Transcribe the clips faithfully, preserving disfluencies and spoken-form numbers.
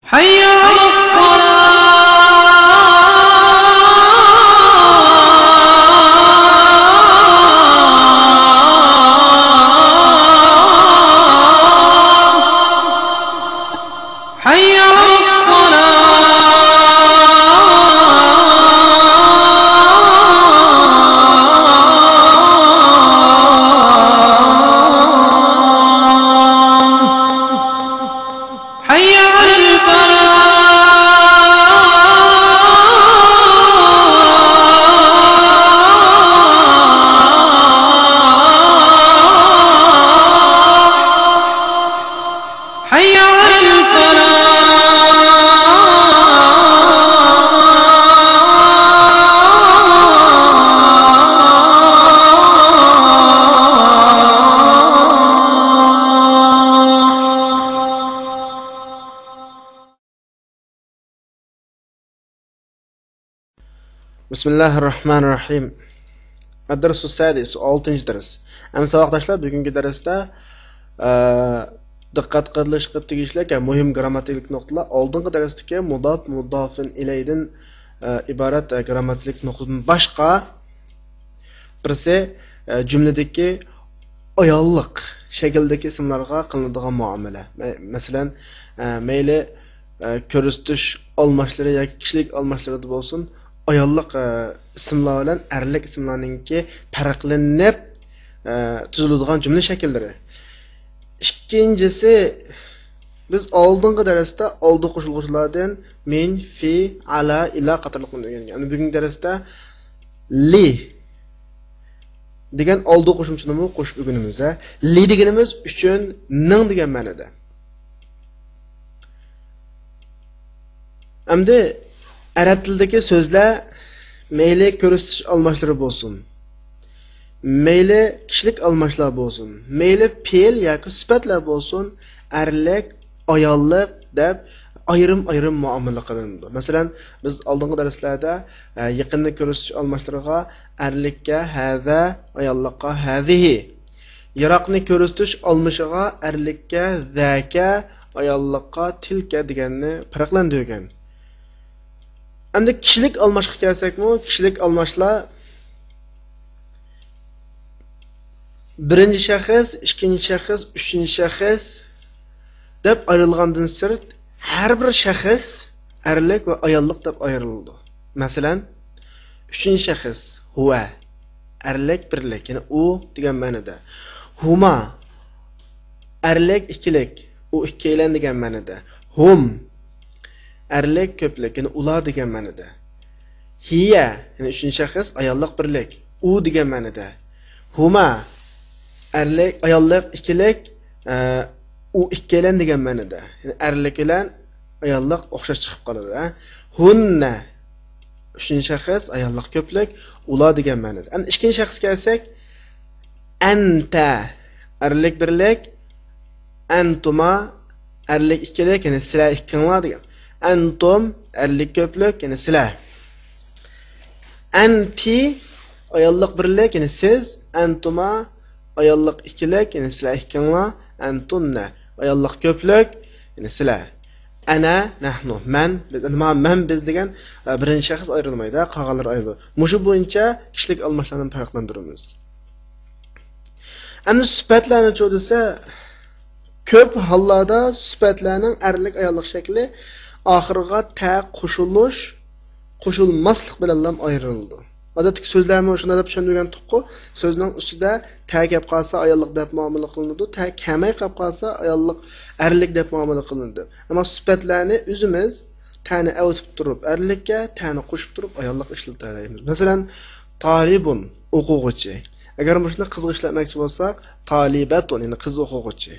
حي على الصلاة. حي على الصلاة. حي على الفلاح. حي على الفلاح. بسم الله الرحمن الرحيم. الدرس السادس، ئالتىنچى دەرس. ئەمدى ساۋاقداشلار، بۈگۈنكى دەرستە، ئە، دىققەت قىلىشقا تېگىشلىك، ئە، مۇھىم گىرامماتىكىلىق نۇقتىلار. ئالدىنقى دەرستىكى مۇداپ، مۇدافىن ئىلەيدىن، ئە، ئىبارەت، ئە، گىرامماتىكىلىق نۇقتىدىن باشقا، بىرسى، ئە، جۈملىدىكى ئاياللىق شەكىلدىكى ئىسىملارغا قىلىنىدىغان مۇئامىلە. مە-، مەسىلەن، ئە، مەيلى، ئە، كۆرسىتىش ئالماشلىرى ياكى كىشىلىك ئالماشلىرىدا بولسۇن، ئاياللىق، ئە، ئىسىملار بىلەن ئەرلىك ئىسىملارنىڭكى پەرقلىنىپ، ئە، تۈزۈلىدىغان جۈملە شەكىللىرى. ئىككىنچىسى، بىز ئالدىنقى دەرستە ئالدى قوشۇلغۇچىلاردىن مىن، فى، ئەلا، ئىلا قاتارلىقلارنى ئۆگەنگەن. ئەمدى بۈگۈنكى دەرستە لى دېگەن ئالدى قوشۇمچىنىمۇ قوشۇپ ئۆگىنىمىز، ھە. لى دېگىنىمىز ئۈچۈن، نىڭ دېگەن مەنىدە. ئەمدى ئەرەب تىلىدىكى سۆزلەر مەيلى كۆرسىتىش ئالماشلىرى بولسۇن، مەيلى كىشىلىك ئالماشلار بولسۇن، مەيلى پېئىل ياكى سۈپەتلەر بولسۇن، ئەرلىك، ئاياللىق دەپ ئايرىم-ئايرىم مۇئامىلە قىلىنىدۇ. مەسىلەن، بىز ئالدىنقى دەرسلەردە، ئە، يېقىننى كۆرسىتىش ئالماشلىرىغا ئەرلىككە ھەزە، ئاياللىققا ھەزىھى، يىراقنى كۆرسىتىش ئالمىشىغا ئەرلىككە زەكە، ئاياللىققا تىلكە دېگەننى پەرقلەندۈرگەن. ئەمدى كىشىلىك ئالماشقا كەلسەكمۇ، كىشىلىك ئالماشلار بىرىنچى شەخس، ئىككىنچى شەخس، ئۈچىنچى شەخس دەپ ئايرىلغاندىن سىرت، ھەر بىر شەخس ئەرلىك ۋە ئاياللىق دەپ ئايرىلىدۇ. مەسىلەن، ئۈچىنچى شەخس، ھۇۋە، ئەرلىك بىرلىك، يەنى ئۇ دېگەن مەنىدە. ھۇما، ئەرلىك ئىككىلىك، ئۇ ئىككىيلەن دېگەن مەنىدە. ھۇم، ئەرلىك كۆپلۈك، يەنى ئۇلار دېگەن مەنىدە. ھىيە، يەنى ئۈچىنچى شەخس، ئاياللىق بىرلىك، ئۇ دېگەن مەنىدە. ھۇما، ئەرلىك، ئاياللىق ئىككىلىك، ئە، ئۇ ئىككىيلەن دېگەن مەنىدە. يەنى ئەرلىك بىلەن ئاياللىق ئوخشاش چىقىپ قالىدۇ، ھە. ھۇننە، ئۈچىنچى شەخس، ئاياللىق كۆپلۈك، ئۇلار دېگەن مەنىدە. ئەمدى ئىككىنچى شەخسكە كەلسەك، ئەنتە، ئەرلىك بىرلىك، ئەنتۇما، ئەرلىك ئىككىلىك، يەنى سىلەر ئىككىڭلار دېگەن. ئەنتۇم، ئەرلىك كۆپلۈك، يەنى سىلەر. ئەنتى، ئاياللىق بىرلىك، يەنى سىز. ئەنتۇما، ئاياللىق ئىككىلىك، يەنى سىلەر ئىككىڭلار. ئەنتۇننە، ئاياللىق كۆپلۈك، يەنى سىلەر. ئەنە، نەھنۇ، مەن، بىز. ئەمما مەن، بىز دېگەن، ئە، بىرىنچى شەخس ئايرىلمايدۇ، قالغانلىرى ئايرىلىدۇ. مۇشۇ بويىچە كىشىلىك ئالماشلارنى پەرقلەندۈرىمىز. ئەمدى سۈپەتلەرنىچۇ دېسە، كۆپ ھاللاردا سۈپەتلەرنىڭ ئەرلىك، ئاياللىق شەكلى ئاخىرىغا تە قوشۇلۇش، قوشۇلماسلىق بىلەنلا ئايرىلىدۇ. ئادەتتىكى سۆزلەرمۇ شۇنداق دەپ چۈشەندۈرگەنتۇققۇ، سۆزنىڭ ئۈستىدە تە كەپ قالسا ئاياللىق دەپ مۇئامىلە قىلىنىدۇ، تە كەلمەي قاپ قالسا ئاياللىق، ئەرلىك دەپ مۇئامىلە قىلىنىدۇ. ئەمما سۈپەتلەرنى ئۆزىمىز تەنى ئەۋېتىپ تۇرۇپ ئەرلىككە، تەنى قوشۇپ تۇرۇپ ئاياللىق ئىشلىتەلەيمىز. مەسىلەن، تالىبۇن، ئوقۇغۇچى. ئەگەر مۇشۇنى قىزغا ئىشلەتمەكچى بولساق، تالىبەتۇن، يەنى قىز ئوقۇغۇچى.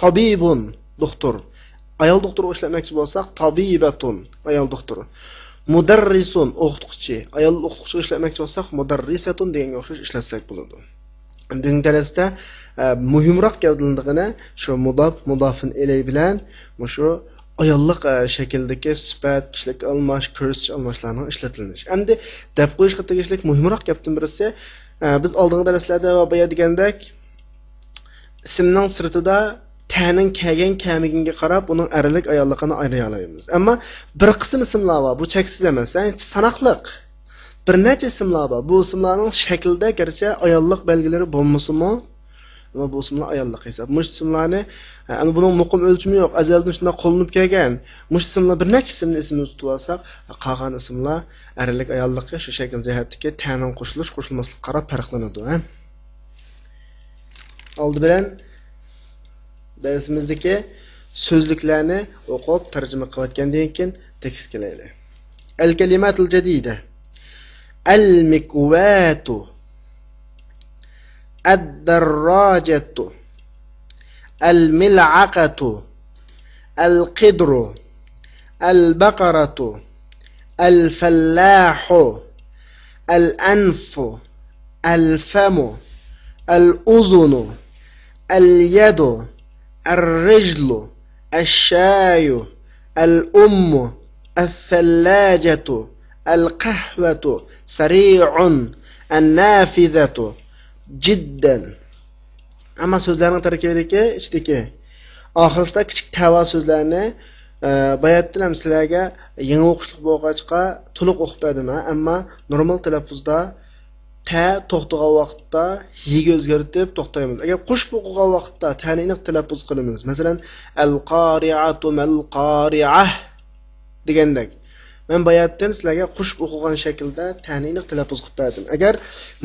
تابىبۇن، دوختۇر. ئايال دوختۇرغا ئىشلەتمەكچى بولساق، تابىبەتۇن، ئايال دوختۇر. مۇدەررىسۇن، ئوقۇتقۇچى. ئايال ئوقۇتقۇچىغا ئىشلەتمەكچى بولساق، مۇدەررىسەتۇن دېگەنگە ئوخشاش ئىشلەتسەك بولىدۇ. بۈگۈنكى دەرستە، ئە، مۇھىمراق گەۋدىلىنىدىغىنى شۇ مۇداپ، مۇدافىن ئىلەي بىلەن مۇشۇ ئاياللىق، ئە، شەكىلدىكى سۈپەت، كىشىلىك ئالماش، كۆرسىتىش ئالماشلارنىڭ ئىشلىتىلىشى. ئەمدى دەپ قويۇشقا تېگىشلىك مۇھىمراق گەپتىن بىرسى، ئە، بىز ئالدىنقى دەرسلەردە ۋە بايا دېگەندەك، ئىسىمنىڭ سىرتىدا تەنىڭ كەلگەن كەلمىگىنىگە قاراپ ئۇنىڭ ئەرلىك ئاياللىقىنى ئايرىيالايمىز. ئەمما بىر قىسىم ئىسىملار بار، بۇ چەكسىز ئەمەس، ھە، ساناقلىق. بىر نەچچە ئىسىملار بار، بۇ ئىسىملارنىڭ شەكلىدە گەرچە ئاياللىق بەلگىلىرى بولمىسىمۇ، ئەمما بۇ ئىسىملار ئاياللىق ھېساب. مۇشۇ ئىسىملارنى، ئە، ئەمما بۇنىڭ مۇقىم ئۆلچىمى يوق، ئەزەلدىن شۇنداق قوللىنىپ كەلگەن. مۇشۇ ئىسىملار، بىر نەچچە ئىسىمنى ئېسىمىزدە تۇتۇۋالساق، قالغان ئىسىملار ئەرلىك ئاياللىقى شۇ شەكىل جەھەتتىكى تەنىڭ قوشۇلۇش، قوشۇلماسلىققا قاراپ پەرقلىنىدۇ، ھە. ئالدى بىلەن دەرسىمىزدىكى سۆزلۈكلەرنى ئوقۇپ، تەرجىمە قىلىۋەتكەندىن كېيىن تېكىستكە كېلەيلى. الكلمات الجديدة. المكواة، الدراجة، الملعقة، القدر، البقرة، الفلاح، الأنف، الفم، الأذن، اليد، الرجل، الشاي، الأم، الثلاجة، القهوة، سريع، النافذة، جدا. ئەمما سۆزلەرنىڭ تەركىبىدىكى، ئىچىدىكى ئاخىرسىدا كىچىك تەۋا سۆزلەرنى، ئە، باياتتىن ھەم سىلەرگە يېڭى ئوقۇشلۇق بولغاچقا تولۇق ئوقۇپ بەردىم، ھە. ئەمما نورمال تەلەپپۇزدا تە توختىغان ۋاقىتتا يىگە ئۆزگەرتىپ توختايمىز. ئەگەر قوشۇپ ئوقۇغان ۋاقىتتا تەنى ئېنىق تەلەپپۇز قىلىمىز. مەسىلەن، القارعة ما القارعة دېگەندەك. مەن باياتتىن سىلەرگە قوشۇپ ئوقۇغان شەكىلدە تەنى ئېنىق تەلەپپۇز قىلىپ بەردىم. ئەگەر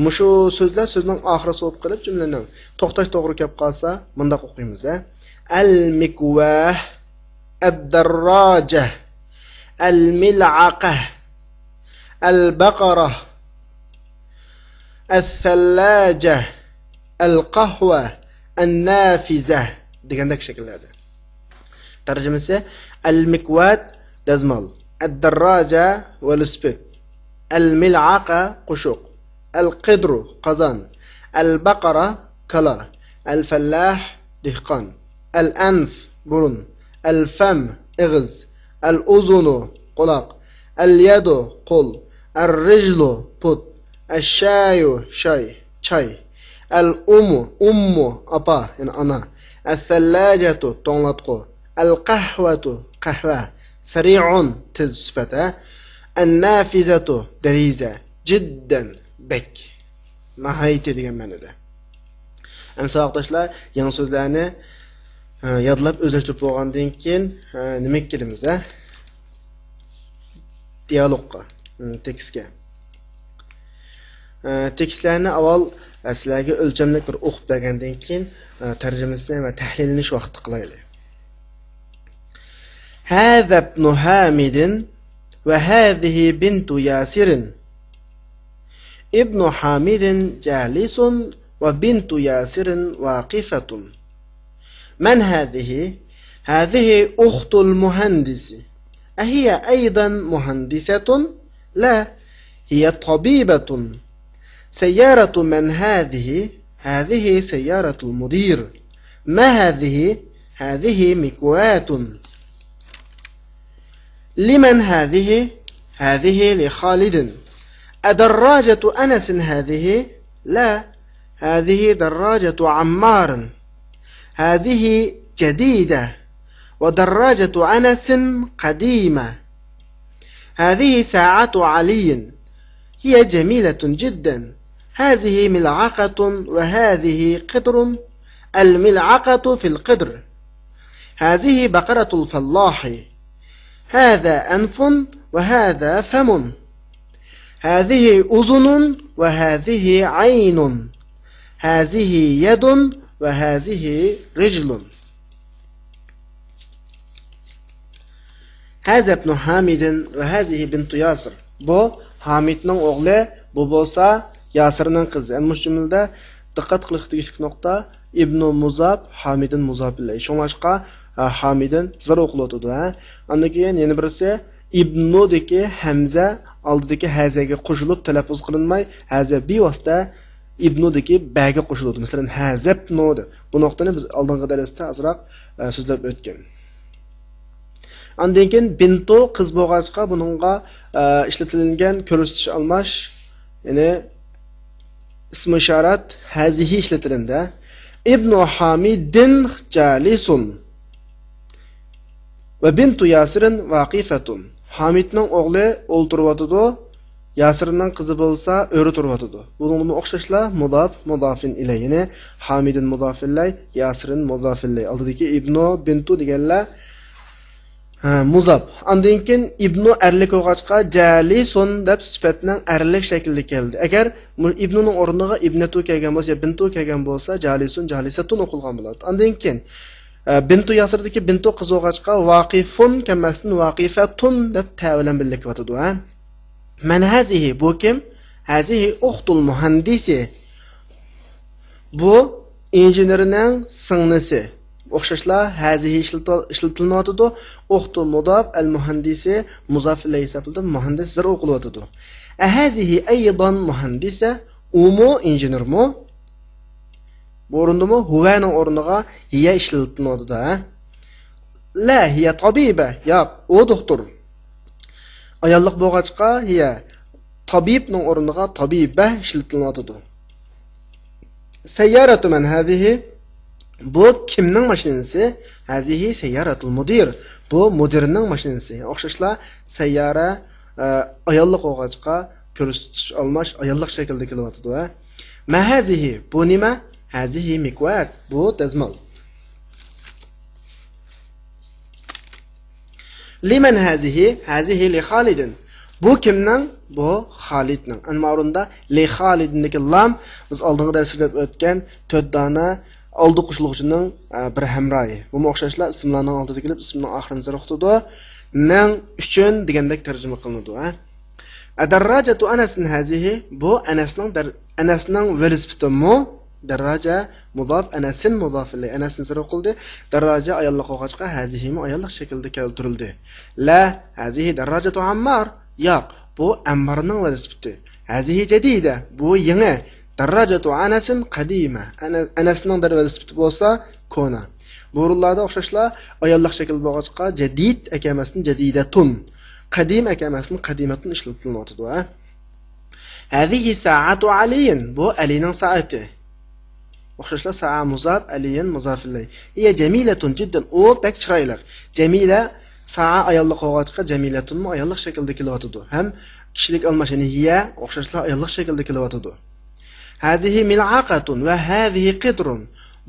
مۇشۇ سۆزلەر سۆزنىڭ ئاخىرى سوغۇپ قېلىپ، جۈملىنىڭ توختاش توغرا كەپ قالسا، مۇنداق ئوقۇيمىز، ھە. المكواه، الدراجة، الملعقة، البقرة، الثلاجة، القهوة، النافذة دېگەندەك شەكىللەردە. تەرجىمىسى: المكواة، دەزمال، الدراجة، ۋېلىسىپىت، الملعقة، قوشۇق، القدر، قازان، البقرة، كالا، الفلاح، دېھقان، الأنف، بۇرۇن، الفم، ئېغىز، الأذن، قۇلاق، اليد، قول، الرجل، پۇت، الشاي، شاي، چاي، الأم، ئۇممۇ، ئاپا، يەنى ئانا، الثلاجة، توڭلاتقۇ، القهوة، قەھۋە، سريع، تېز، سۈپەت، ھە، النافذة، دېرىزە، جدا، بەك، ناھايىتى دېگەن مەنىدە. ئەمدى ساۋاقداشلار، يېڭى سۆزلەرنى، ئە، يادلاپ ئۆزلەشتۈرۈپ بولغاندىن كېيىن، ئە، نېمىگە كېلىمىز، ھە؟ دىيالوگقا، ئىم، تېكىستكە. ئە، تېكىستلەرنى ئاۋۋال، ئە، سىلەرگە ئۆلچەملىك بىر ئوقۇپ بەرگەندىن كېيىن، ئە، تەرجىمىسىنى ۋە تەھلىلىنى شۇ ۋاقىتتا قىلايلى. هذا ابن حامد وهذه بنت ياسر. ابن حامد جالس وبنت ياسر واقفة. من هذه؟ هذه أخت المهندس. أهي أيضا مهندسة؟ لا، هي طبيبة. سيارة من هذه؟ هذه سيارة المدير. ما هذه؟ هذه مكواة. لمن هذه؟ هذه لخالد. أدراجة أنس هذه؟ لا، هذه دراجة عمار. هذه جديدة، ودراجة أنس قديمة. هذه ساعة علي، هي جميلة جدا. هذه ملعقة وهذه قدر. الملعقة في القدر. هذه بقرة الفلاح. هذا أنف وهذا فم. هذه أذن وهذه عين. هذه يد وهذه رجل. هذا ابن حامد وهذه بنت ياسر. بۇ ھامىدنىڭ ئوغلى، بۇ بولسا ياسىرنىڭ قىزى. ئەمما مۇشۇ جۈملىدە دىققەت قىلىشقا تېگىشلىك نۇقتا، ئىبنۇ مۇزاپ، ھامىدىن مۇزاپ ئىلەيھى. شۇڭلاشقا، ھە، ھامىدىن زار ئوقۇلۇۋاتىدۇ، ھە. ئاندىن كېيىن يەنە بىرسى، ئىبنۇدىكى ھەمزە ئالدىدىكى ھەزەگە قوشۇلۇپ تەلەپپۇز قىلىنماي، ھەزە بىۋاسىتە ئىبنۇدىكى بەگە قوشۇلىدۇ. مەسىلەن، ھەزەبنۇ دەپ. بۇ نۇقتىنى بىز ئالدىنقى دەرستە ئازراق، ئە، سۆزلەپ ئۆتكەن. ئاندىن كېيىن بىنتۇ قىز بولغاچقا، بۇنىڭغا، ئە، ئىشلىتىلگەن كۆرسىتىش ئالماش، يەنى ئىسمى ئىشارەت ھەزىھى ئىشلىتىلىندى. ابن حامد جالس وبنت ياسر واقفة. ھامىدنىڭ ئوغلى ئولتۇرۇۋاتىدۇ، ياسىرنىڭ قىزى بولسا ئۆرە تۇرۇۋاتىدۇ. بۇنىڭدىمۇ ئوخشاشلا مۇداپ، مۇدافىن ئىلەيھىنى، ھامىدىن مۇدافىن ئىلەي، ياسىرىن مۇدافىن ئىلەي. ئالدىدىكى ئىبنۇ، بىنتۇ دېگەنلەر ھە، مۇزاپ. ئاندىن كېيىن ئىبنۇ ئەرلىك بولغاچقا، جالىسۇن دەپ سۈپەتنىڭ ئەرلىك شەكلىدە كەلدى. ئەگەر مۇ-، ئىبنۇنىڭ ئورنىغا ئىبنەتۇ كەلگەن بولسا يا بىنتۇ كەلگەن بولسا، جالىسۇن، جالىسەتۇن ئوقۇلغان بولاتتى. ئاندىن كېيىن، ئە، بىنتۇ ياسىردىكى بىنتۇ قىز بولغاچقا، ۋاقىفۇن كەلمەستىن ۋاقىفەتۇن دەپ تە بىلەن بىللە كېلىۋاتىدۇ، ھە. مەن ھەزىھى، بۇ كىم؟ ھەزىھى ئۇختۇل مۇھەندىسى. بۇ ئىنژېنېرنىڭ سىڭلىسى. ئوخشاشلا ھەزىھى ئىشلىتىل-، ئىشلىتىلىۋاتىدۇ. ئۇختۇ مۇداپ، ئەل مۇھەندىسى مۇزاف ئىلەيھى ھېسابلىنىدۇ. مۇھەندىس زىر ئوقۇلۇۋاتىدۇ. ئەھەزىھى ئەيضان مۇھەندىسە؟ ئۇمۇ ئىنژېنېرمۇ؟ بۇ ئورۇندىمۇ ھۇۋەنىڭ ئورنىغا ھىيە ئىشلىتىلىۋاتىدۇ، ھە؟ لا، ھىيە تابىبە. ياق، ئۇ دوختۇر. ئاياللىق بولغاچقا، ھىيە تابىبنىڭ ئورنىغا تابىبە ئىشلىتىلىۋاتىدۇ. سەييارەتۇ مەن ھەزىھى؟ بۇ كىمنىڭ ماشىنىسى؟ ھەزىھى سەييارەتۇل مۇدىر. بۇ مۇدىرنىڭ ماشىنىسى. ئوخشاشلا سەييارە، ئە، ئاياللىق بولغاچقا، كۆرسىتىش ئالماش ئاياللىق شەكىلدە كېلىۋاتىدۇ، ھە. ما ھەزىھى؟ بۇ نېمە؟ ھەزىھى مىكۋاك. بۇ دەزمال. لمن هذه؟ هذه لخالد. بۇ كىمنىڭ؟ بۇ خالىدنىڭ. ئەمما ئورۇندا لخالددىكى لام بىز ئالدىنقى دەرسلەردە ئۆتكەن تۆت دانە ئالدى قوشۇلغۇچىنىڭ، ئە، بىر ھەمراھى. بۇمۇ ئوخشاشلا ئىسىملارنىڭ ئالدىدا كېلىپ ئىسىمنىڭ ئاخىرىنى زىر ئوقۇتىدۇ. نىڭ، ئۈچۈن دېگەندەك تەرجىمە قىلىنىدۇ، ھە. ئەدەرراجەتۇ ئەنەسىن ھەزىھى؟ بۇ ئەنەسنىڭ دەر-، ئەنەسنىڭ ۋېلىسىپىتىمۇ؟ دەرراجە مۇداپ، ئەنەسىن مۇداف ئىلەيھى. ئەنەسنى زىر قىلدى. دەرراجە ئاياللىق بولغاچقا، ھەزىھىمۇ ئاياللىق شەكىلدە كەلتۈرۈلدى. لا، ھەزىھى دەرراجەتۇ ئەممار. ياق، بۇ ئەممارنىڭ ۋېلىسىپىتى. ھەزىھى جەدىدە، بۇ يېڭى. دەرراجەتۇ ئەنەسىن قەدىمە. ئەنە-، ئەنەسنىڭ دەر ۋېلىسىپىتى بولسا كونا. بۇ ئورۇنلاردا ئوخشاشلا ئاياللىق شەكىلدە بولغاچقا، جەدىد ئەكەلمەستىن جەدىدەتۇن، قەدىم ئەكەلمەستىن قەدىمەتۇن ئىشلىتىلىۋاتىدۇ، ھە. ھەزىھى سائەتۇ ئەلىيىن، بۇ ئەلىنىڭ سائىتى. ئوخشاشلا سائە مۇزاپ، ئەلىيىن مۇزاف ئىلەيھ. ھىيە جەمىلەتۇن جىددەن، ئۇ بەك چىرايلىق. جەمىلە سائە ئاياللىق بولغاچقا، جەمىلەتۇنمۇ ئاياللىق شەكىلدە كېلىۋاتىدۇ. ھەم كىشىلىك ئالماش، يەنى ھىيە ئوخشاشلا ئاياللىق شەكىلدە كېلىۋاتىدۇ. ھەزىھى مىلئەقەتۇن ۋە ھەزىھى قىدرۇن.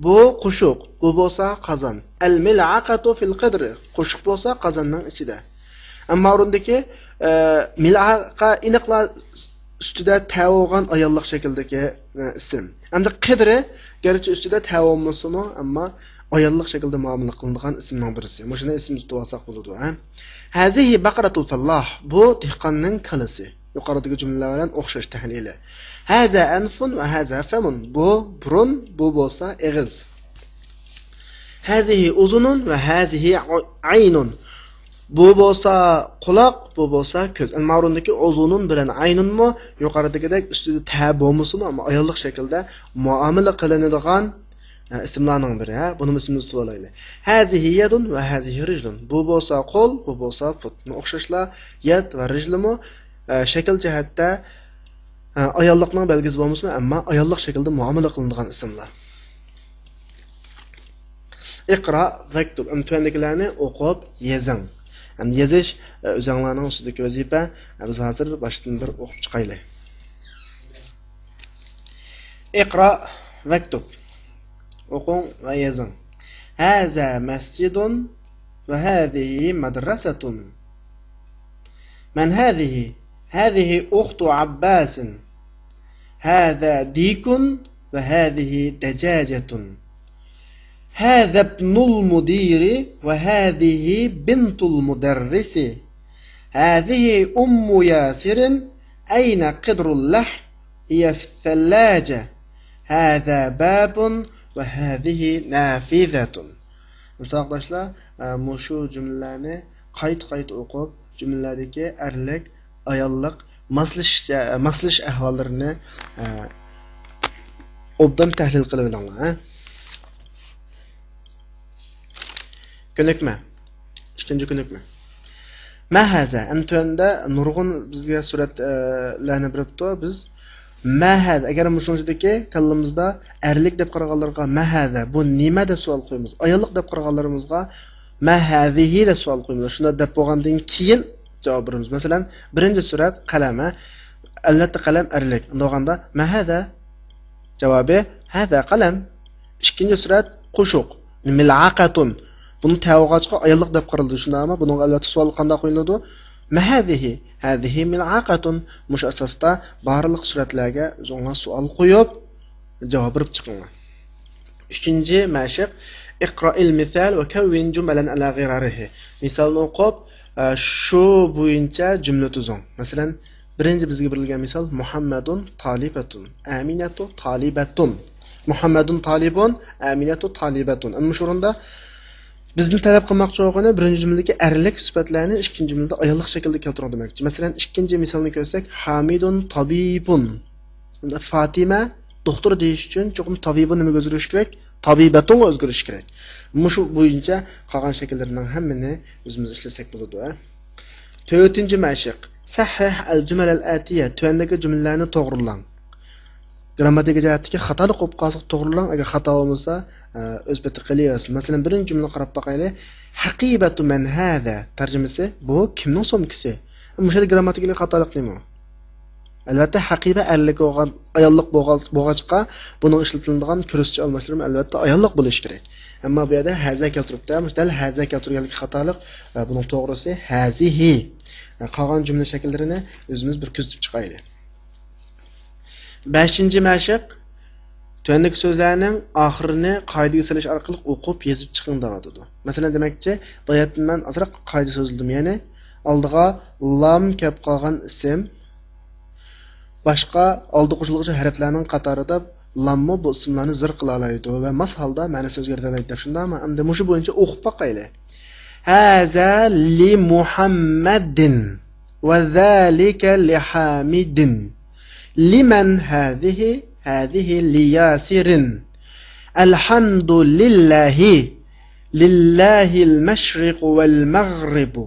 بۇ قوشۇق، بۇ بولسا قازان. ئەل مىلئەقەتۇ فىل قىدرى. قوشۇق بولسا قازاننىڭ ئىچىدە. ئەمما ئورۇندىكى، ئە، مىلئەقە ئېنىقلا ئۈستىدە تە بولغان ئاياللىق شەكىلدىكى، ئە، ئىسىم. ئەمدى قىدرى گەرچە ئۈستىدە تە بولمىسىمۇ، ئەمما ئاياللىق شەكىلدە مۇئامىلە قىلىنىدىغان ئىسىمنىڭ بىرسى. مۇشۇنى ئېسىمىزدە تۇتۇۋالساق بولىدۇ، ھە؟ ھەزىھى بەقەرەتۇل فەللاھ. بۇ دېھقاننىڭ كالىسى. يۇقىرىدىكى جۈملىلەر بىلەن ئوخشاش تەھلىلى. ھەزا ئەنفۇن ۋە ھەزا فەمۇن. بۇ بۇرۇن، بۇ بولسا ئېغىز. ھەزىھى ئۇزۇنۇن ۋە ھەزىھى ئەينۇن. بۇ بولسا قۇلاق، بۇ بولسا كۆز. ئەمما ئورۇندىكى ئۇزۇنۇن بىلەن ئەينۇنمۇ يۇقىرىدىكىدەك ئۈستىدە تە بولمىسىمۇ، ئەمما ئاياللىق شەكىلدە مۇئامىلە قىلىنىدىغان، ئە، ئىسىملارنىڭ بىرى، ھە؟ بۇنىمۇ ئېسىمىزدە تۇتۇۋالايلى. ھەزىھى يەدۇن ۋە ھەزىھى رىجلۇن. بۇ بولسا قول، بۇ بولسا پۇت. ئوخشاشلا يەد ۋە رىجلىمۇ، ئە، شەكىل جەھەتتە، ئە، ئاياللىقنىڭ بەلگىسى بولمىسىمۇ، ئەمما ئاياللىق شەكىلدە مۇئامىلە قىلىنىدىغان ئىسىملار. ئىقرا ۋەكتۇب. ئەمدى تۆۋەندىكىلەرنى ئوقۇپ يېزىڭ. ئەمدى يېزىش، ئە، ئۆزۈڭلارنىڭ ئۈستىدىكى ۋەزىپە. ئە، بىز ھازىر باشتىن بىر ئوقۇپ چىقايلى. ئىقرا ۋەكتۇب. ئوقۇڭ ۋە يېزىڭ. ھازا مەسجىدۇن ۋە ھازىھى مەدرەسەتۇن. مەن ھازىھى؟ ھازىھى ئۇختۇ عەبباسىن. ھازا دىكٌ ۋە ھازىھى دەجاجەتۇن. ھازا ابنۇل مۇدىرى ۋە ھازىھى بىنتۇل مۇدەررىسى. ھازىھى ئۇممۇ ياسىرىن. ئەينە قىدرۇل لەھم؟ ھىيە فىسسەللاجە. ھازا بابۇن ۋە ھازىھى نافىزەتۇن. ساۋاقداشلار، ئە، مۇشۇ جۈملىلەرنى قايتا-قايتا ئوقۇپ، جۈملىلەردىكى ئەرلىك، ئاياللىق، ماسلىشىش، ئە، ماسلىشىش ئەھۋاللىرىنى، ئە، ئوبدان تەھلىل قىلىۋېلىڭلار، ھە؟ كۆنۈكمە. ئىككىنچى كۆنۈكمە. ما ھازا. ئەمدى تۆۋەندە نۇرغۇن بىزگە سۈرەتلەرنى بېرىپتۇ. بىز ما هذا، ئەگەر مۇشۇنىڭ ئىچىدىكى كاللىمىزدا ئەرلىك دەپ قارىغانلارغا ما هذا، بۇ نېمە دەپ سوئال قويىمىز. ئاياللىق دەپ قارىغانلىرىمىزغا ما هذه دەپ سوئال قويىمىز. شۇنداق دەپ بولغاندىن كېيىن جاۋاب بېرىمىز. مەسىلەن، بىرىنچى سۈرەت قەلەم، ھە؟ ئەلۋەتتە قەلەم ئەرلىك. ئۇنداق بولغاندا ما هذا؟ جاۋابى هذا قەلەم. ئىككىنچى سۈرەت قوشۇق، مىلئەقەتۇن. بۇنى تەۋۇغاچقا ئاياللىق دەپ قارىلىدۇ، شۇنداقمۇ؟ بۇنىڭغا ئەلۋەتتە سوئال قانداق قويۇلىدۇ؟ ما هذه؟ هذه ملعقة. مۇشۇ ئاساستا بارلىق سۈرەتلەرگە ئۆزۈڭلار سوئال قويۇپ، جاۋاب بېرىپ چىقىڭلار. ئۈچىنچى مەشىق، اقرأ المثال وكون جملا على غراره. مىسالنى ئوقۇپ، ئە، شۇ بويىچە جۈملە تۈزۈڭ. مەسىلەن، بىرىنچى بىزگە بېرىلگەن مىسال، محمد طالبة، آمنة طالبة. محمد طالب، آمنة طالبة. ئەمما شۇ ئورۇندا بىزدىن تەلەپ قىلماقچى بولغىنى بىرىنچى جۈملىدىكى ئەرلىك سۈپەتلەرنى ئىككىنچى جۈملىدە ئاياللىق شەكىلدە كەلتۈرۈڭ دېمەكچى. مەسىلەن، ئىككىنچى مىسالنى كۆرسەك، حامد طبيب. فاتىمە دوختۇر دېيىش ئۈچۈن چوقۇم تەبىبۇن نېمىگە ئۆزگىرىشى كېرەك؟ تەبىبەتۇنغا ئۆزگىرىشى كېرەك. مۇشۇ بويىچە قالغان شەكىللەرنىڭ ھەممىنى ئۆزىمىز ئىشلىسەك بولىدۇ، ھە؟ تۆتىنچى مەشىق. سەھھىھ ئەل جۈمەل ئەل ئەتىيە. تۆۋەندىكى جۈملىلەرنى توغرىلاڭ. گىرامماتىكا جەھەتتىكى خاتالىق بولۇپ قالسا توغرىلاڭ، ئەگەر خاتا بولمىسا، ئە، ئۆز پېتى قېلىۋەرسۇن. مەسىلەن، بىرىنچى جۈملىنى قاراپ باقايلى. ھەقىبەتۇ مەن ھەزە؟ تەرجىمىسى، بۇ كىمنىڭ سومكىسى؟ مۇشۇ يەردە گىرامماتىكىلىق خاتالىق نېمە؟ ئەلۋەتتە، ھەقىبە ئەرلىك بولغان، ئاياللىق بولغان، بولغاچقا، بۇنىڭ ئىشلىتىلىدىغان كۆرسىتىش ئالماشلىرىمۇ ئەلۋەتتە ئاياللىق بولۇشى كېرەك. ئەمما بۇ يەردە ھەزە كەلتۈرۈپتۇ. مۇشۇ دەل ھەزە كەلتۈرگەنلىكى خاتالىق. ئە، بۇنىڭ توغرىسى ھەزىھى. ئە، قالغان جۈملە شەكىللىرىنى ئۆزىمىز بىر كۆزىتىپ چىقايلى. بەشىنچى مەشىق. تۆۋەندىكى سۆزلەرنىڭ ئاخىرىنى قائىدىگە سېلىش ئارقىلىق ئوقۇپ يېزىپ چىقىڭ دەۋاتىدۇ. مەسىلەن، دېمەكچى، باياتىن مەن ئازراق قائىدە سۆزلىدىم. يەنى ئالدىغا لام كەپ قالغان ئىسىم، باشقا ئالدى قوشۇلغۇچى ھەرپلەرنىڭ قاتارىدا لاممۇ بۇ ئىسىملارنى زىر قىلالايدۇ ۋە ماس ھالدا مەنىسى ئۆزگەرتەلەيدۇ دەپ، شۇنداقمۇ؟ ئەمدى مۇشۇ بويىچە ئوقۇپ باقايلى. ھەزە لى مۇھەممەدىن ۋە زالىكە لى ھامىدىن. لىمەن ھەزىھى؟ ھەزىھى لى ياسىرىن. ئەلھەمدۇ لىللاھى. لىللاھىل مەشرىقۇ ۋەل مەغرىبۇ.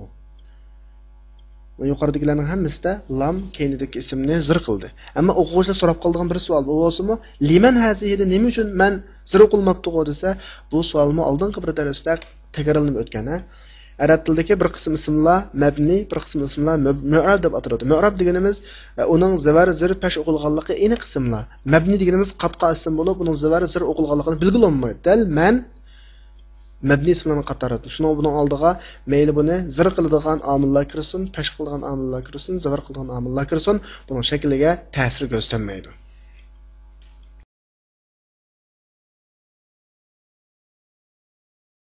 يۇقىرىدىكىلەرنىڭ ھەممىسىدە لام كەينىدىكى ئىسىمنى زىر قىلدى. ئەمما ئوقۇغۇچىلار سوراپ قالىدىغان بىر سوئال بۇ بولسىمۇ، لىمەن ھەزىھىدە نېمە ئۈچۈن مەن زىر ئوقۇلماپتىغۇ دېسە، بۇ سوئالمۇ ئالدىنقى بىر دەرستە تەكرارلىنىپ ئۆتكەن، ھە؟ ئەرەب تىلىدىكى بىر قىسىم ئىسىملار مەبنىي، بىر قىسىم ئىسىملار مۆ-، مۆرەب دەپ ئاتىلىدۇ. مۆرەب دېگىنىمىز، ئە، ئۇنىڭ زىۋەر، زىر، پەش ئوقۇلغانلىقى ئېنىق ئىسىملار. مەبنىي دېگىنىمىز قاتقان ئىسىم بولۇپ، ئۇنىڭ زىۋەر، زىر ئوقۇلغانلىقىنى بىلگىلى بولمايدۇ. دەل مەن مەبنىي ئىسىملارنىڭ قاتارىدا. شۇنىڭ بۇنىڭ ئالدىغا مەيلى بۇنى زىر قىلىدىغان ئامىللار كىرسۇن، پەش قىلىدىغان ئامىللار كىرسۇن، زىۋەر قىلىدىغان ئامىللار كىرسۇن، بۇنىڭ شەكلىگە تەسىر كۆرسىتەلمەيدۇ.